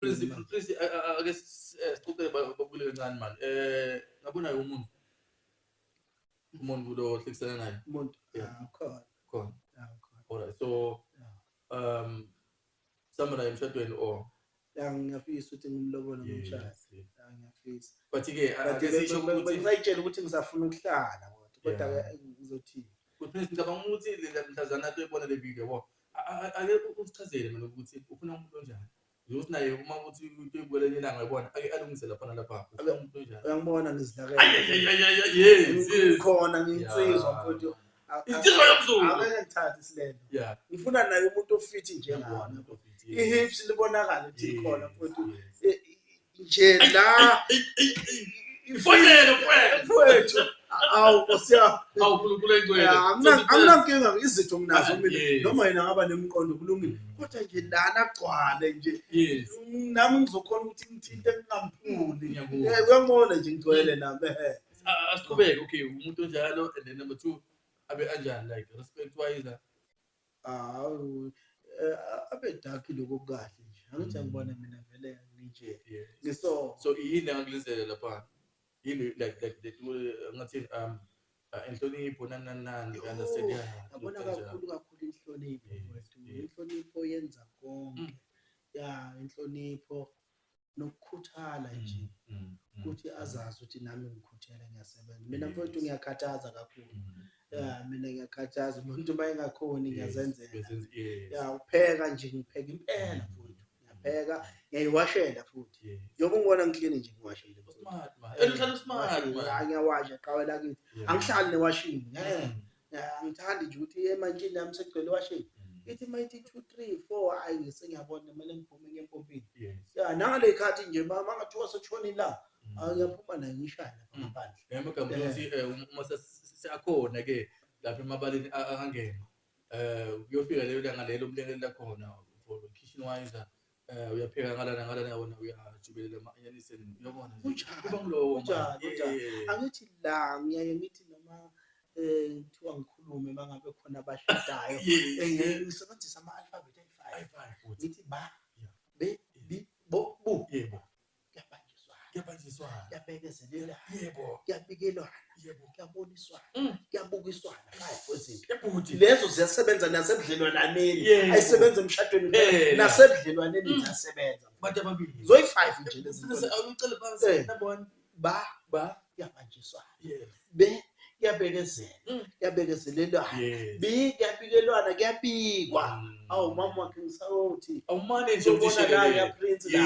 Prince, Manje. Prince, ake sixoxe babukele kancane mani. Ngabonayo umuntu lo ohlekisana naye? Umuntu? Yeah. Ah, khona. Khona? Ah, khona. Alright, so samurai emshadweni or? Ya, ngiyafisa ukuthi ngimlobole, ngimshade. Ya, ngiyafisa. But ke But ake sisho ukuthi bengisayitshela ukuthi ngisafuna ukuhlala kodwa ke ngizothini? Prince, ngicabanga ukuthi le mhlazana atoyibona le video yabo, ake usichazele mina ukuthi ufuna umuntu onjani, njengokuthi naye uma ukuthi utoyibukela enye ilanga yabona, ake alungise lapha nalapha, ufuna umuntu onjani? Uyangibona ngizidlakela. Ay, ay, ay, ay, ay, yes. Khona ngiyinsizwa, mfowethu. Insizwa yomZulu. Angeke ngithathe isilelo. Ngifuna naye umuntu o-fit njengami, i-hips libonakale ukuthi likhona, mfowethu. Nje la. Fonele, mfowethu. Mfowethu, awu nkosi yami. Awu, Nkulunkulu engcwele. Ya, anginankinga, izitho nginazo mina. Noma yena ngaba nemiqondo, kulungile, kodwa nje lana agcwale nje. Nami ngizokhona ukuthi ngithinte ngingamphuli. Ngiyakuzwa. Uyangibona nje ngigcwele nami. Asiqhubeke, okay, umuntu onjalo, and then number two, abe anjani, like respect wise? Hawu, abe dark lokho kukahle nje, angithi? Angibona mina vele nginje. Ngiso. So yini engakulenzela lapha, yini like ngathini, inhlonipho, nani nani nani, you understand? Yeah. Yabona, kanjalo. Kakhulu kakhulu inhlonipho, mfowethu. Inhlonipho yenza konke. Ya, inhlonipho nokukhuthala nje, ukuthi azazi ukuthi nami ngikhuthele, ngiyasebenza mina, mfowethu. Ngiyakhathaza kakhulu. Ya, mina ngiyakhathaza, umuntu uma engakhoni ngiyazenzela. Ya, upheka nje, ngipheka impela, mfowethu, ngiyapheka, ngiyayiwashela futhi. Njengoba ungibona ngiklini nje, ngiwashile, mfowethu. Smart man. Uhlala smart man. Hayi, ngiyawasha qhawe lakithi. Angihlali newashini ngeke. Ya, angithandi nje ukuthi emantshini nami sekugcwele iwashini. Ithi uma ithi two, three, four, hayi, sengiyabona kumele ngiphume ngiye empompini. Ya, nangale khathi nje ma ngathiwa sekutshona ilanga, ngiyaphuma naye ngishaya lapha ngaphandle. Ngamagama ukuthi uma siyakhona ke lapha emabaleni angena kuyofika lelo langa lelo umlekeleli khona for kitchen wise, uyapheka ngalana ngalana, wona uyajubelela ama-anyanisi, uyabona nje. Kunjalo, Kuba ngulowo kunjalo, man. Kunjalo. Angithi la ngiyaye ngithi noma kuthiwa ngikhulume mangabe khona abashadayo, ngisebenzisa ama-alphabet ayi-five. Ayi-five futhi. Ngithi ba, be, bi, bo, bu. Kuyabanjiswana. Kuyabanjiswana. Kuyabekezelelana. Kuyabikelwana. Kuyaboniswana. Kuyabukiswana, five wezinto. Ebhuti. Lezo ziyasebenza nasebudlelwananeni. Ayisebenza emshadweni kuphela, nasebudlelwaneni ziyasebenza. Abantu ababili. Zoyi-five nje lezi zinto. Awucele phansi. Number one. Ba, Ba. kuyabanjiswana. Be Kuyabekezela. Kuyabekezelelwana. Bi, kuyabikelwana, kuyabikwa. Awu, mama wakhe, ngisawuthi Awumane nje ubona la uthi ya Prince la.